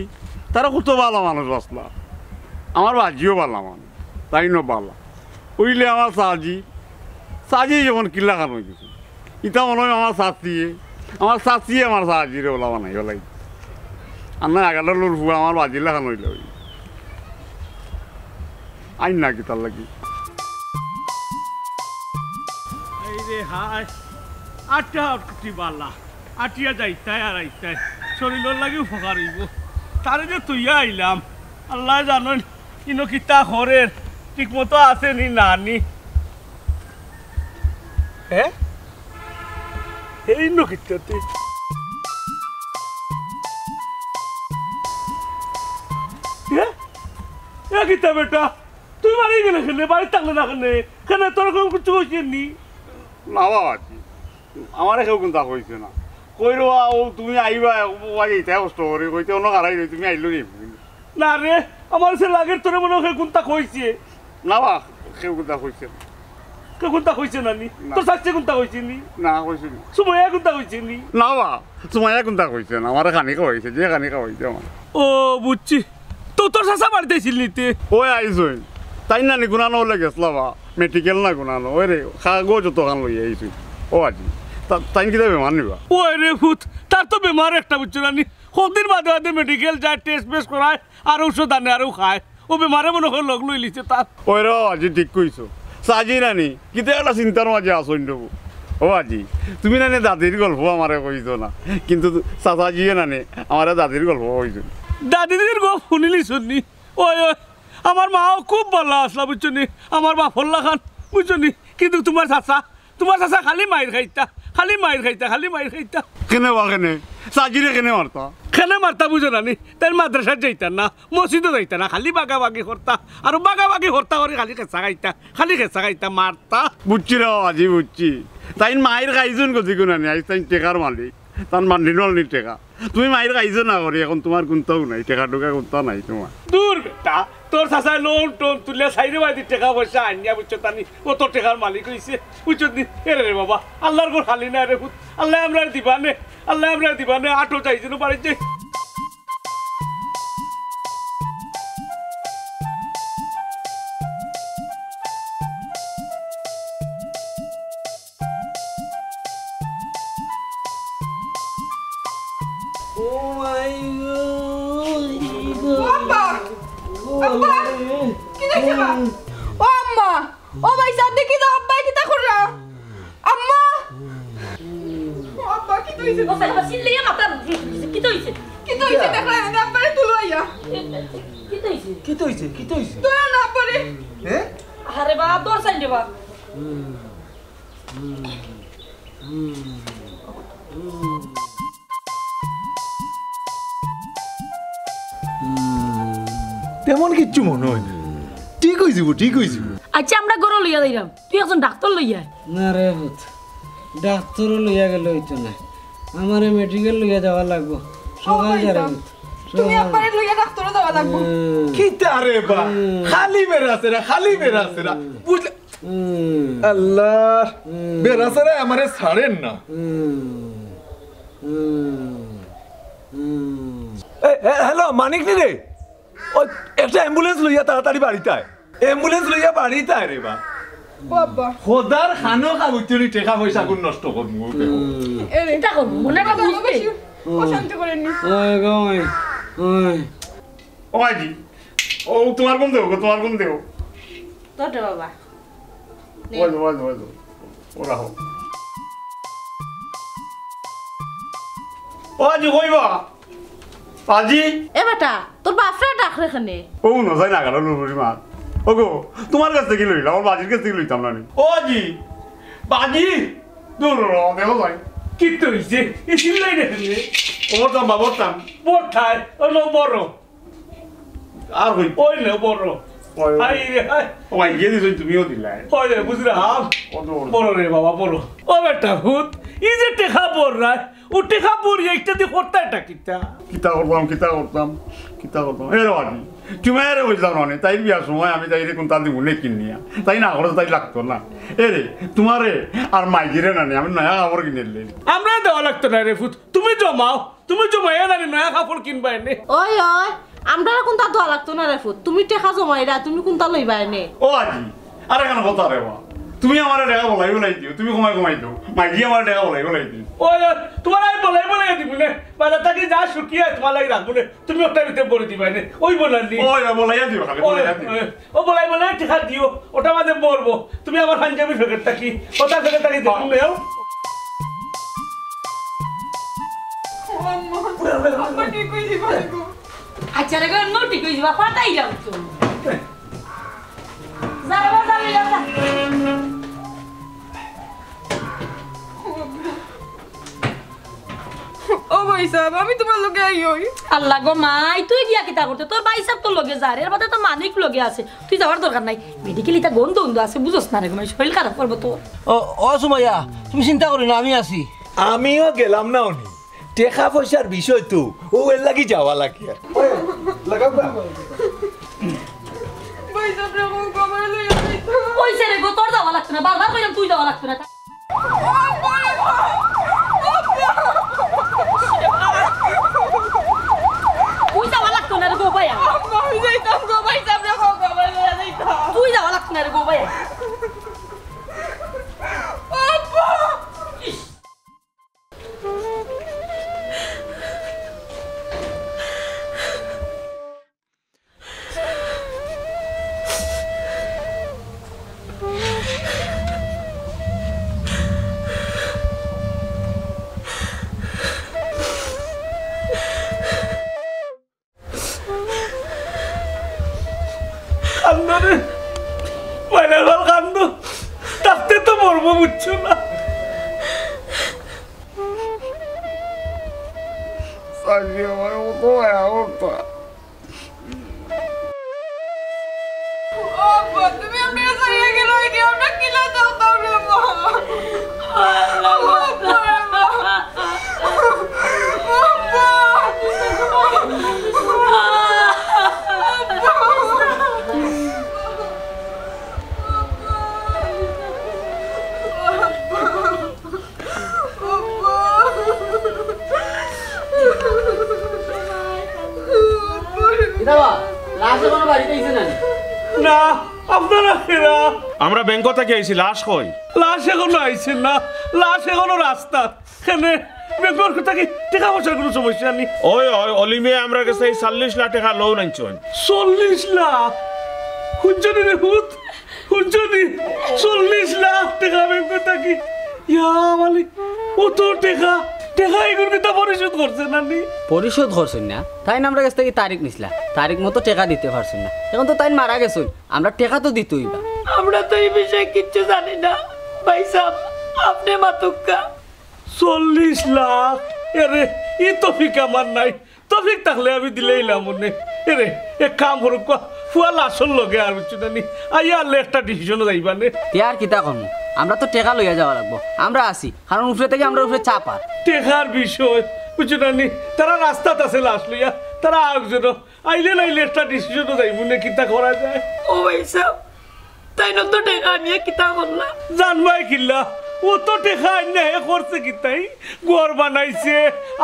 তারা কত ভালা মানুষ আছলা। আমার বাজিও ভালা মানুষ। তাইনও ভালা। অইলে আমার চাচি, চাচি যেমন কিলাখান অইগেছে। ইতা মনো অয় আমার চাচিয়ে, আমার চাচিয়ে আমার চাচিরে অলা বানাইবা লাগি। আর না আগাডালর ফুয়া আমার বাজির লাখান অইলে অইল। আইন না কিতার লাগি। এই রে হায়, আটটা আটটি বালা। আটিয়া যাইতায় আর আইতায়, শরীলর লাগি উপকার অইবো। তারে যে থইয়া আইলাম, আল্লায় জানইন, ইনো কিতা করের, ঠিক মতো আছে নি না নি। হে? হে ইনো কিতা তে? হে? এ কিতা বেটা? তুই বাড়ি গেলে কেনে? বাড়িত থাকলে না কেনে? কেনে তোর কেউ কিচ্ছু কইছে নি? না বাবা, আমারে কেউ কুন্তা কইছে না। কইরো, ও তুমি আইবা, ও আই ইতা কষ্ট করি, কইতে অনো খাড়াই রই, তুমি আইলো নি? না রে, আমার সে লাগের তোরে মনো অয় কেউ কুন্তা কইছে। না বা, কেউ কুন্তা কইছে না। কেউ কুন্তা কইছে না নি? না। তোর চাচিয়ে কুন্তা কইছে নি? না, কইছে না। সুমাইয়া কুন্তা কইছে নি? না বা, সুমাইয়া কুন্তা কইছে না, আমারে খানি খাওয়াইছে, যে খানি খাওয়াইছে আমার। ও, বুঝছি। তো ও তোর চাচা বাড়িত আইছিল নি তে? ওই আইছইন। তাইন নানি কুনানো অইলে গেছলা বা, মেডিকেল না কুনানো। ওই রে, কাগজ অতখান লইয়া আইছইন। ও আজি, তা-, তাইন কিতা বেমার নি বা? ওই রে পুত, তার তো বেমার একটা, বুঝছো না নি? কতদিন বাদে বাদে মেডিকেল যায়, টেস্ট ফেস্ট করায়, আর ঔষধ আনে, আরও খায়। ও বেমারে মনে হয় লগ লইলিছে তার। ওই রে, আজি ঠিক কইছো। চাচি নানি, কিতা একটা চিন্তার মাঝে আছইন রে বা। ও আজি, তুমি নানি দাদির গল্প আমারে কইছো না, কিন্তু চাচাজিয়ে নানি আমারে দাদির গল্প কইছইন। দাদির গল্প হুনিলিছইন নি? ওই, ওই, আমার মাও খুব ভালা আছলা, বুঝছো নি? আমার বাফর লাখান, বুঝছো নি? কিন্তু তুমার চাচা, তুমার চাচা খালি মাইর খাইতা, খালি মাইর খাইতা, খালি মাইর খাইতা। কেনে বা কেনে? চাচিরে কেনে মারতা? কেনে মারতা বুঝো না নি? তাইন মাদ্রাসাত যাইতা না, মসজিদো যাইতা না, খালি বাগাবাগি করতা। আর বাগাবাগি করতা করি খালি খেসা খাইতা, খালি খেসা খাইতা, মারতা। বুঝছি রে বা, আজি বুঝছি। তাইন মাইর খাইছইন গতিকে নানি, আইজ তাইন টেকার মালিক। তান বান্ডিল বান্ডিল টেকা। তুমি মাইর খাইছো না করি, এখন তুমার কুন্তাও নাই, টেকা টুকা কুন্তা নাই তুমার। দূর বেটা, তোর চাচায় loan টোন তুলিয়া চাইরোবায়দি টেকা পয়সা আনিয়া, বুঝছো তা নি, অত টেকার মালিক অইছে, বুঝছো নি? এরে রে বাবা, আল্লার ঘর খালি না রে পুত, আল্লায় আমরারে দিবা নে, আল্লায় আমরারে দিবা নে, আটো যাই যেন বাড়িত যাই। ও মাই গো। ও আব্বা! আব্বা! কিতা অইছে বা? ও আম্মা! ও ভাইসাব, দেখি তো আব্বায় কিতা কররা? আম্মা! ও আব্বা, কিতা অইছে? ও সাইবা, সিল্লিয়া মাথা, কিতা অইছে? কিতা অইছে দেখরায় না, আব্বারে তুলো আইয়া। কিতা অইছে? কিতা অইছে? কিতা অইছে? ধরো না আব্বারে। হ্যাঁ? আরে বা, তোর সাইডে বা। তেমন কিচ্ছু মনো অয় না। ঠিক অইযিবো, ঠিক অইযিবো। আচ্ছা, আমরা ঘরো লইয়া যাইরাম, তুই একজন ডাক্তার লইয়া আয়। না রে পুত, ডাক্তারো লইয়া গেলে অইতো না, আমারে মেডিকেল লইয়া যাওয়া লাগবো। ও সকাল ভাই যারে সাব, পুত, তুমি সকাল। আব্বারে লইয়া ডাক্তারো যাওয়া লাগবো। হুম। কিতা রে বা? হুম। খালি বেড়াছেরা, খালি বেড়াছেরা। হুম। বুঝলে? হুম। আল্লাহ, হুম। বেড়াছেরা আমারে ছাড়ের না। হুম। হুম। হুম। এ, এ, হ্যালো, মানিক নি রে? ও, একটা অ্যাম্বুলেন্স লইয়া তাড়াতাড়ি বাড়িত আয়। অ্যাম্বুলেন্স লইয়া বাড়িত আয় রে বা। বাবা। খোদার খানো খাবুচুরি টেকা পয়সা গুন নষ্ট করমু। হুম। এরে। কিতা করমু? মনে কথা বুঝতে। অশান্তি করেননি। ওই গো, ওই, ওই। ও মাইজি, ও তুমার ঘুম দেও গো, তুমার ঘুম দেও। তোর বাবা। নে। ওই, ওই, ওই, ওই। ওরা হোক। ও আজি কইবা? আজি? এ বেটা, তোর বাফরে ডাক রে কেনে। ও, ন যাই না গেল, নুরুরি মা। ও গো, তুমার গেছ থাকি লইলাম, আমার বাজির গেছ থাকি লইতাম না নি। ও আজি, বাজি, দূর র, দেখো ভাই। কিতা অইছে? এই চিল্লাই দেখেন রে। ওর দাম বাবর দাম। বড় থায়, ও লো বড়। আর হই। ওই লো বড়। ওই, ওই। হাই রে, হাই। ও ভাই, ইয়ে দিছো, তুমিও দিলাই। ওই রে, বুঝলে হাম। কত বড়। বড় রে বাবা, বড়। ও বেটা, হুত, এই যে টেকা বড় রায়, ও টেকা বড়, একটা দিয়ে করতা এটা কিতা? কিতা করতাম, কিতা করতাম, কিতা করতাম? এ রে বাজি, তুমি এরে বুঝলাম না, তাইর বিয়ার সময় আমি তাইরে কুন্তা দিমু নে কিনিয়া। তাই না করে তাই লাগতো না। এ রে, তুমারে আর মাইজিরে না নি, আমি নয়া কাপড় কিনে দিলে। আমরা দেওয়া লাগতো না রে ফুত, তুমি জমাও। তুমি জমাইয়া নানি নয়া কাপড় কিনবায় নে। ওই, ওই, আমরারে কুন্তা দেওয়া লাগতো না রে ফুত। তুমি টেকা জমাইরা, তুমি কুন্তা লইবায় নে। ও আজি, আরে কেন কথা রে বা? তুমি আমারে টেকা বলাই বলাই দিও, তুমি কমাই কমাই দিও। মাইজি আমারে টেকা বলাই বলাই দিও। ওই, ওই, তুমার আমি বলাই বলাই দিমু নে। বাজার থাকি যা শুকিয়ে তুমার লাগি রাখমু নে। তুমি ওটার ভিতরে বলে দিবায় নে। ওই বলার নি। ওই, ওই, বলাইয়া দিও, খালি ওই, বলাইয়া দিও। ওই। ও বলাই বলাই টেকা দিও, ওটা মাঝে মরবো। তুমি আমার পাঞ্জাবির প্যাকেট থাকি, ওটা প্যাকেট থাকি দেখুন নেও। আম্মা, আম্মা ঠিক অই যিবা। আচ্ছা রে গো, নো ঠিক অই যিবা, ফাটাই যাও তো। যা রে বাবা, যা রে বাবা। ও ভাইসাব, আমি তুমার লগে আইওই। আল্লাহ গো মাই, তুই গিয়া কিতা করতে? তোর ভাইসাব তোর লগে যার, এর বাদে তো মানিক লগে আছে, তুই যাওয়ার দরকার নাই। মেডিকেল ইতা গন্ধ গন্ধ আছে, বুঝোস না রে গো মাই, শরীর খারাপ করবো তোর। ও, ও সুমাইয়া, তুমি চিন্তা করিও না, আমি আছি। আমিও গেলাম না অনি, টেকা পয়সার বিষয় তো, ও এর লাগি যাওয়া লাগে। ওই, লাগাও বা। ভাইসাব রে, ও কবরে লইয়া যাইতো। ওই সে রে গো, তোর যাওয়া লাগতো না, বারবার কইলাম তুই যাওয়া লাগতো না। তুই যাওয়া লাগতো না রে গো, ভাইয়া। আরে গো ভাই। আব্বা! কান্দো রে, মাইনার বাল কান্দো, থাকতে তো মরবো, বুঝছো না? চাচি আমার কত মায়া করতা। ও আব্বা, তুমি আমরারে ছাড়িয়া গেলায়, আমরা কিলা থাকতাম রে মা? ও আব্বা রে মা। কিতা বা, লাশ এখনো বাড়িত আইছে না নি? না, আপনারা কেরা? আমরা ব্যাংক থাকি আইছি, লাশ কই? লাশ এখনো আইছে না, লাশ এখনো রাস্তাত। কেনে, ব্যাংক থাকি টেকা পয়সার কুনু সমস্যা নি? ওই, ওই, অলি মিয়ায় আমরার গেছে এই চল্লিশ লাখ টেকা loan আনছইন। চল্লিশ লাখ? হুনছো নি রে পুত? হুনছো নি? চল্লিশ লাখ টেকা ব্যাংক থাকি। ইয়া মালিক, অত টেকা, টেকা ইগুর কিতা পরিশোধ করছে না নি? পরিশোধ করছইন না, তাইন আমরার গেছ থাকি তারিখ নিছলা, তারিখ মতো টেকা দিতে পারছইন না। এখন তো তাইন মারা গেছইন, আমরা টেকা তো দিতে অইবা। আমরা তো ই বিষয়ে কিচ্ছু জানি না। ভাইসাব, আপনে মাতুক্কা। চল্লিশ লাখ? এরে, ই তফিক আমার নাই। তফিক থাকলে আমি দিলাইলাম অনে। এরে, এক কাম করউক্কা, ফুয়া লাশর লগে আর বুঝছো না নি, আইয়া আরলে একটা decision-ও যাইবা নে। তে আর কিতা করমু? আমরা তো টেকা লইয়া যাওয়া লাগবো। আমরা আছি, কারণ উপরে থাকি আমরার উপরে চাপ আর। টেকার বিষয়, বুঝছো না নি, তারা রাস্তাত আছে লাশ লইয়া, তারা আউক যেন। আইলে নাইলে একটা decision-ও যাইমু নে, কিতা করা যায়। ও ভাইসাব, তাইন অত টেকা আনিয়া কিতা করলা? জানবায় কিলা, অত টেকা আনিয়া হে করছে কিতা? ঘর বানাইছে,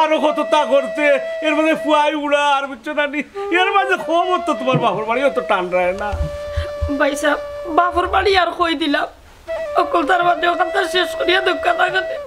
আরো কততা করছে, এর মাঝে ফুয়ায় উড়া, আর বুঝছো না নি, এর মাঝে কম অত তুমার বাফর বাড়ি অত টানরায় না। ভাইসাব, বাফর বাড়ি আর কই দিলাম, অকলতার মাঝে অখানতা শেষ করিয়া দেউক্কা না কেনে।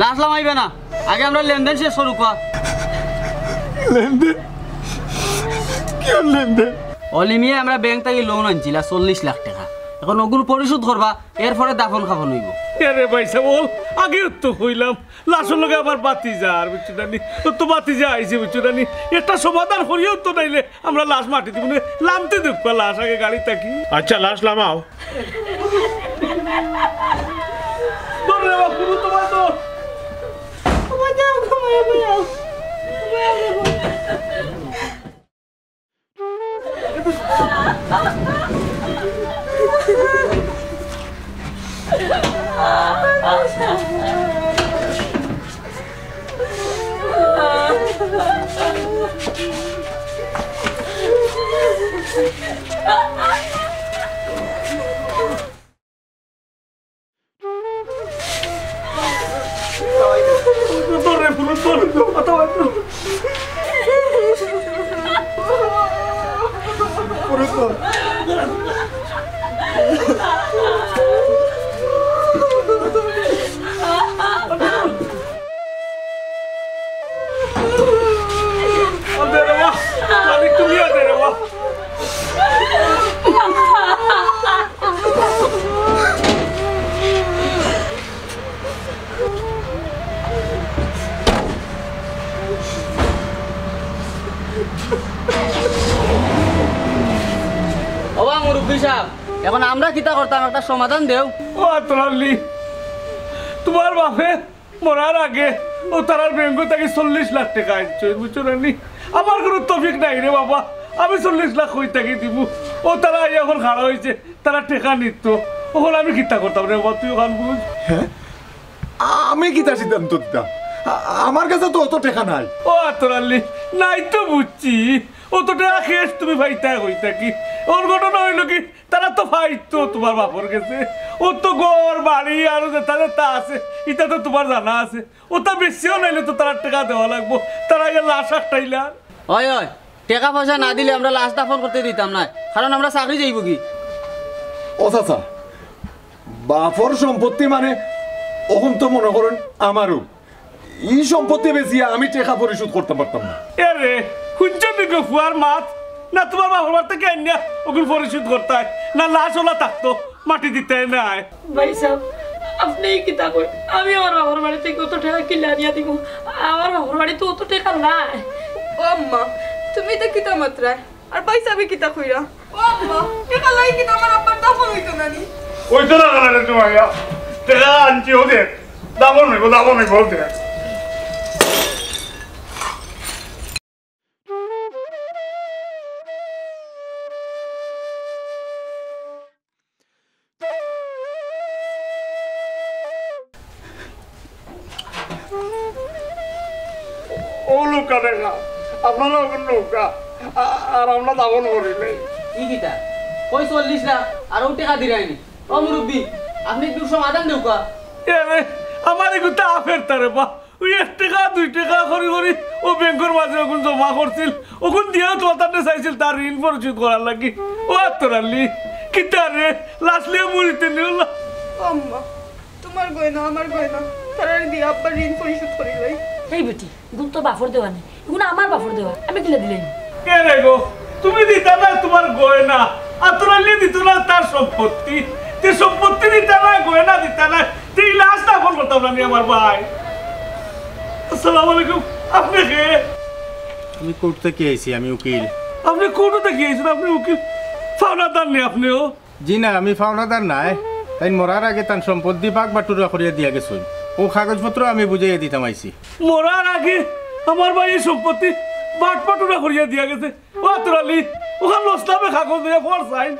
লাশ লামাইবা না, আগে আমরার লেনদেন শেষ করউক্কা। লেনদেন? কিওর লেনদেন? অলি মিয়ায় আমরার ব্যাংক থাকি loan আনছিলা চল্লিশ লাখ টেকা, এখন অগুন পরিশোধ করবা, এরপরে দাফন কাফন অইবো। এরে ভাইসাব, অউ আগেউ তো কইলাম, লাশর লগে আমার ভাতিজা আর, বুঝছো না নি? অউ তো ভাতিজা আইছে, বুঝছো না নি? একটা সমাধান করিয়া তো নাইলে আমরা লাশ মাটি দিমু নে, লামতে দেউক্কা লাশ আগে গাড়ি থাকি। আচ্ছা, লাশ লামাও। ধর রে বাবা, গুরু তোমার ধর। তোমার যাও, তোমার যাও। দে রে বাবা, মালিক, তুমিও দে রে বাবা। ওবা মুরব্বি সাব, এখন আমরা কিতা করতাম, একটা সমাধান দেও। ও আতর আলী, তুমার বাপে মরার আগে অউ তারার ব্যাংক থাকি চল্লিশ লাখ টেকা আনছইন, বুঝছো না নি? আমার কুনু তৌফিক নাই রে বাবা, আমি চল্লিশ লাখ কই থাকি দিমু? অউ তারা আইয়া এখন খাড়া অইছে, তারা টেকা নিতো, অখন আমি কিতা করতাম রে বাবা, তুই অখান বুঝ। হ্যাঁ, আমি কিতা সিদ্ধান্ত দিতাম? আ-, আমার কাছে তো অত টেকা নাই। ও আতর আলী, নাই তো বুঝছি, অত টেকা cash তুমি পাইতায় কই থাকি? অখন ঘটনা অইলো কি, তারা তো পাইতো তুমার বাপর গেছে, অউ তো ঘর বাড়ি আরো যেতা যেতা আছে, ইতা তো তুমার জানা আছে। অতা বেচিও নাইলে তো তারার টেকা দেওয়া লাগবো, তারা ইয়া লাশ আটকাইলা। ওই, ওই, টেকা পয়সা না দিলে আমরা লাশ দাফন করতে দিতাম নায়, কারণ আমরা চাকরি যাইবোগি। ও চাচা, বাপর সম্পত্তি মানে অখন তো মনো করইন আমারও। ই সম্পত্তি বেচিয়া আমি টেকা পরিশোধ করতাম পারতাম না। এরে, হুনছো নি গো ফুয়ার মাত? না তুমার বাপর বাড়ি থাকি আনিয়া অগুন পরিশোধ করতায়, না লাশ অলা থাকতো, মাটি দিতায় নায়। ভাইসাব, আপনে কিতা কইন? আমি আমার বাপর বাড়ি থাকি অত টেকা কিলা আনিয়া দিমু? আমার বাপর বাড়ি তো অত টেকা নাই। ও আম্মা, তুমি ইতা কিতা মাতরায়? আর ভাইসাবে কিতা কইরা? ও আম্মা, টেকা লাগি কিতা আমার আব্বার দাফন অইতো না নি? অইতো না কেনে রে তুমার ইয়া? টেকা আনছি, অউ দেখ, দাফন অইবো, দাফন অইবো, অউ দেখ। অউ লউক্কা টেকা, আপনারা অখন লউক্কা, আ-, আর আমরা দাফন করিলাই। ই কিতা? কই চল্লিশ লাখ, আর অউ টেকা দিরায়নি। ও মুরব্বি, আপনে একটু সমাধান দেউক্কা। এরে, আমার ইগুতা আফের তারে বা। অউ এক টেকা, দুই টেকা করি করি অউ ব্যাংকর মাঝে অগুন জমা করছিল, অগুন দিয়াউ তো তারে চাইছিল তার ঋণ পরিশোধ করার লাগি। ও আতর আলী, কিতা রে, লাশ লইয়া মরিতে নি অলা? ও আম্মা, তুমার গয়না, আমার গয়না, তারারে দিয়া আব্বার ঋণ পরিশোধ করিলাই। এই বেটি, ইগুন তো বাপর দেওয়া নায়, ইগুন আমার বাপর দেওয়া, আমি কিলা দিলাইমু? কে রে গো, তুমি দিতা না তুমার গয়না, আতর আলীয়ে দিতো না তার সম্পত্তি, তে সম্পত্তি দিতা না, গয়না দিতা না, তে ই লাশ দাফন করতাম না নি আমার ভাই। আসসালামু আলাইকুম, আপনে কে? আমি কোর্ট থাকি আইছি, আমি উকিল। আপনে কোর্ট থাকি আইছইন, আপনে উকিল? পাওনাদার নি আপনেও? জি না, আমি পাওনাদার নায়। তাইন মরার আগে তান সম্পত্তি ভাগ বাটুরা করিয়া দিয়া গেছইন। অউ কাগজপত্র আমি বুঝাইয়া দিতাম আইছি। মরার আগে আমার ভাইয়ে সম্পত্তি ভাগ বাটুরা করিয়া দিয়া গেছে। ও আতর আলী, অখান লছলামে কাগজ দিয়া পড় চাইন।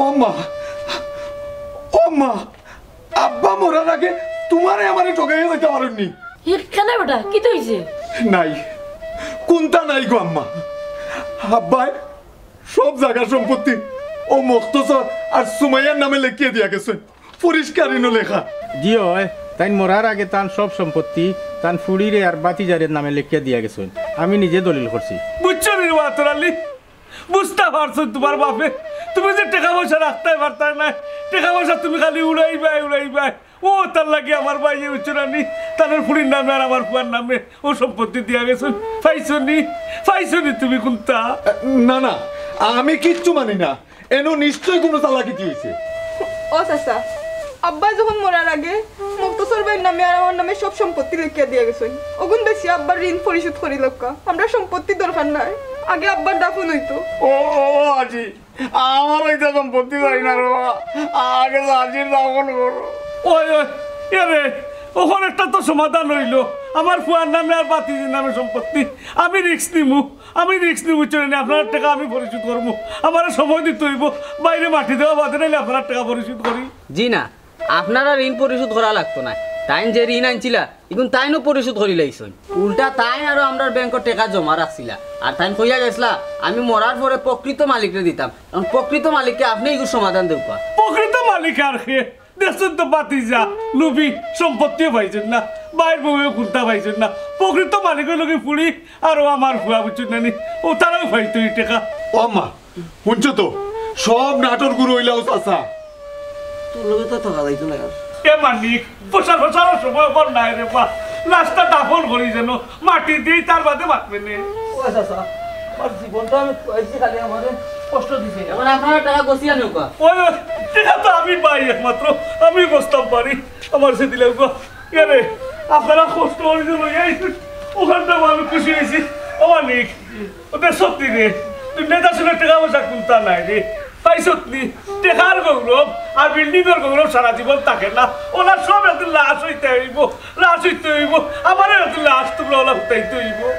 ও মা, ও মা, আব্বা মরার আগে তুমারে আমারে ঠগাইয়া যাইতা পারইন নি। ই কেনে বেটা, কিতা অইছে? নাই, কুন্তা নাই গো আম্মা। আব্বায় সব জাগা সম্পত্তি অউ মখতছর আর সুমাইয়ার নামে লেখিয়া দিয়া গেছইন। পরিষ্কার ইনো লেখা। জি অয়, তাইন মরার আগে তান সব সম্পত্তি তান ফুড়িরে আর ভাতিজারের নামে লেখিয়া দিয়া গেছইন। আমি নিজে দলিল করছি। বুঝছো নি রে আতর আলী? বুঝতা পারছইন তুমার বাপে, তুমি যে টেকা পয়সা রাখতায় পারতায় নায়, টেকা পয়সা তুমি খালি উড়াইবায়, উড়াইবায়। অউ তার লাগি আমার ভাইয়ে, বুঝছো না নি, তান ফুড়ির নামে আর আমার ফুয়ার নামে অউ সম্পত্তি দিয়া গেছইন। পাইছো নি? পাইছো নি তুমি কুন্তা? না, না, আমি কিচ্ছু মানি না। এনো নিশ্চয় কুনু চালাকিতি অইছে। ও চাচা, আব্বায় যখন মরার আগে মখতছর ভাইর নামে আর আমার নামে সব সম্পত্তি লেখিয়া দিয়া গেছইন, অগুন বেচিয়া আব্বার ঋণ পরিশোধ করি লউক্কা। আমরার সম্পত্তির দরকার নাই, আগে আব্বার দাফন অইতো। ও, ও, ও, আজি, আমার অইতা সম্পত্তি চাই না রে বা, আগে আজির দাফন করো। ওই, ওই, এরে, অখন একটা তো সমাধান অইলো, আমার ফুয়ার নামে আর ভাতিজির নামে সম্পত্তি। আমি রিস্ক নিমু, আমি রিস্ক নিমু, বুঝছইন নি? আপনারার টেকা আমি পরিশোধ করমু, আমারে সময় দিতে অইবো, বাইরে মাটি দেওয়া বাদে নাইলে আপনারার টেকা পরিশোধ করি। জি না, আপনারার ঋণ পরিশোধ করা লাগতো নায়। তাইন যে ঋণ আনছিলা, ইগুন তাইনও পরিশোধ করিলাইছইন। উল্টা তাইন আরো আমরার ব্যাংকো টেকা জমা রাখছিলা, আর তাইন কইয়া গেছলা, "আমি মরার পরে প্রকৃত মালিকরে দিতাম।" অখন প্রকৃত মালিককে আপনে ইগুর সমাধান দেউক্কা। প্রকৃত মালিক আর কে? দেখছইন তো ভাতিজা, লুবি, সম্পত্তিও পাইছইন না, বাইর বউয়েও কুন্তা পাইছইন না। প্রকৃত মালিক অইলো গি ফুড়ি, আর ও আমার ফুয়া, বুঝছইন না নি? ও তারাও পাইতো ই টেকা। ও মা, হুনছো তো, সব নাটর গুরু অইলাউ চাচা। তোর লগে তো থাকা যাইতো না আর। এ মানিক, প্রচার প্রচারর সময় অখন নাই রে বা। লাশটা দাফন করি যেন, মাটি দেই, তার বাদে মাতবে নে। ও চাচা, আমার জীবনটা আমি খুয়াইছি, খালি আমারে কষ্ট দিছে। অখন আপনারা টেকা গছিয়া নেউক্কা। ওই, ওই, টেকা তো আমি পাই একমাত্র, আমি গছতাম পারি। আমার সে দিলে গো, এ রে, আপনারা কষ্ট করি যে লইয়া আইছইন, অখানটা আমি খুশি অইছি। ও মানিক, ওটা সত্যি রে, দুনিয়াত আসলে টেকা পয়সা কুন্তা নাই রে। পাইছত নি? টেকার গৌরব আর বিল্ডিংর গৌরব সারা জীবন থাকে না। ওলা সব একদিন লাশ অইতে অইবো, লাশ অইতে অইবো। আমারও একদিন লাশ তোমরা ওলা উঠাইতে অইবো।